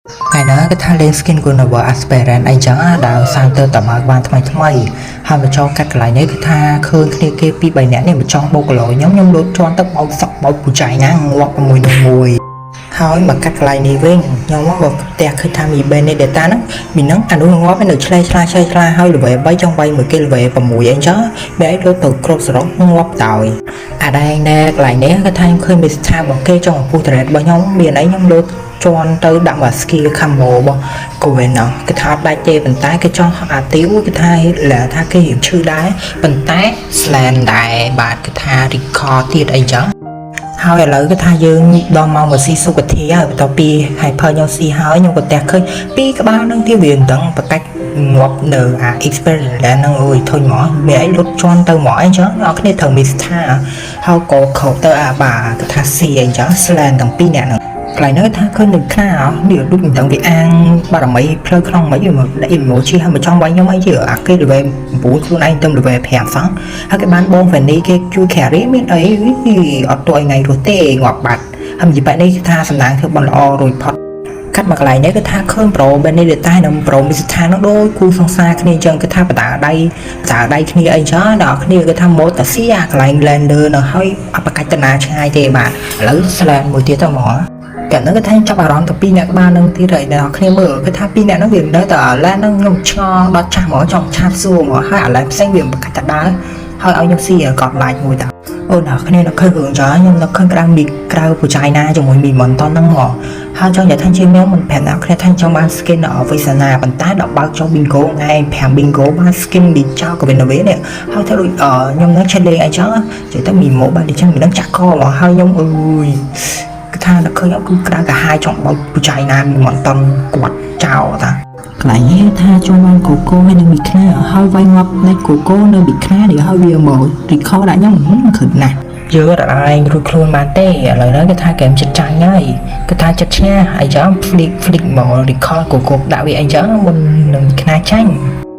ថ្ងៃហ្នឹងគេថាលេង skin Guinevere Aspirant អីចឹងណាដែលសាងទៅតមកបានថ្មីថ្មីហើយមកចូលកាត់កន្លែងនេះគឺថាឃើញគ្នាគេពីរបីនាក់នេះមកចង់បោកគីឡូខ្ញុំខ្ញុំលោតជន់ទៅបោកសក់បោកពូចៃណាងាប់ជាមួយនឹងមួយហើយមកកាត់កន្លែងនេះវិញខ្ញុំមកបើផ្ទះឃើញថាមី Benedetta ហ្នឹងមីហ្នឹងអានោះងាប់ឯនៅឆ្លេឆ្លាឆ្លេឆ្លាហើយ level 3ចង់វាយមួយគេ level 6អីចឹងមានអីលោតទៅគ្រប់សរុបងាប់ដោយអាដែងដែរកន្លែងនេះគឺថាខ្ញុំឃើញមីស្ថារបស់គេចង់ពុះ turret របស់ខ្ញុំមានអីខ្ញុំលោតជន់ទៅដាក់មក skill combo របស់ Gwen ណោះគេថាអត់ដាច់ទេប៉ុន្តែគេចង់អាទីវគេថាលែថាគេរៀងឈឺដែរប៉ុន្តែ slan ដែរបាទគេថា record ទៀតអីចឹងហើយឥឡូវគេថាយើងដល់មកមកស៊ីសុខធាហើយបន្ទាប់ពី hyper ខ្ញុំស៊ីហើយខ្ញុំក៏ផ្ទះឃើញពីរក្បាលនឹងទៀតវាមិនដឹងបកាច់ងាប់នៅអា experience ហ្នឹងអូយធុញហ្មងមានអីលុតជន់ទៅហ្មងអីចឹងអ្នកគ្នាត្រូវមីស្ថាហើយក៏ខោបទៅអាបាគេថាស៊ីអីចឹង slan ទាំងពីរអ្នកហ្នឹងកន្លែងហ្នឹងថាឃើញនឹងខ្នានេះដូចមិនដឹងវាអាងបារមីផ្លូវក្នុងមិនមកដាក់ emoji ហើយមកចង់វាយខ្ញុំអីជាអាគេ level 9ខ្លួនឯងទៅ level 5សោះហើយគេបានបង Fanny គេជួយ carry មានអីអត់ទួយថ្ងៃរស់ទេងាប់បាត់ហើយនិយាយបែបនេះថាសំណាងធ្វើបន់ល្អរួចផុតកាត់មកកន្លែងនេះគឺថាឃើញ Pro Benedetta និង Pro Misታ នោះដូចគូសង្សារគ្នាអញ្ចឹងគឺថាបដាដៃបដាដៃគ្នាអីចឹងដល់គ្នាគឺថាម៉ូតាស៊ីអាកន្លែង lander នៅហើយអបកាច់តណាឆ្ងាយទេបាទឥឡូវ slam មួយទៀតទៅហ្មងតែហ្នឹងគឺថាចាប់អារម្មណ៍ទៅពីរអ្នកក្បាលនឹងទៀតហើយអ្នកគ្នាមើលគឺថាពីរអ្នកហ្នឹងវានៅតែអាឡែនហ្នឹងខ្ញុំឆ្ងល់ដល់ចាស់ហ្មងចង់ឆាតសួរហ្មងហើយអាឡែនផ្សេងវាមិនកាច់តដើរហើយឲ្យខ្ញុំស៊ីកត់ like មួយតាអូអ្នកគ្នានៅឃើញរឿងចាខ្ញុំនៅឃើញក្រៅមីក្រៅពូចៃណាជាមួយមីមន្តហ្នឹងហ្មងហើយចង់និយាយថាជាខ្ញុំមិនប្រាប់អ្នកគ្នាថាចង់បាន skin វិសនាប៉ុន្តែដល់បើកចុះ bingo ថ្ងៃ5 bingo បាន skin មីចោលក៏វានៅវិញនេះហើយថាដូចខ្ញុំនឹងឆេះលេងអីចឹងនិយាយទៅមីម៉ូបានដូចចឹងមីនឹងចាក់កហ្មងហើយខ្ញុំអើយគឺថានៅឃើញគឺក្តៅកាហាយចង់បោកពូចៃណាមីមន្តគាត់ចោលតាកន្លែងនេះថាចូលបានកូកូហើយនឹងមីខ្នាហើយវាយងាប់នៃកូកូនៅមីខ្នានេះហើយវាមក recall ដាក់ខ្ញុំខឹងណាស់យើងអត់ឯងរួចខ្លួនបានទេឥឡូវហ្នឹងគេថាហ្គេមចិត្តចាញ់ហើយគេថាចិត្តឈ្នះអីចឹង flick flick មក recall កូកូដាក់វាអីចឹងមុននឹងខ្នាចាញ់។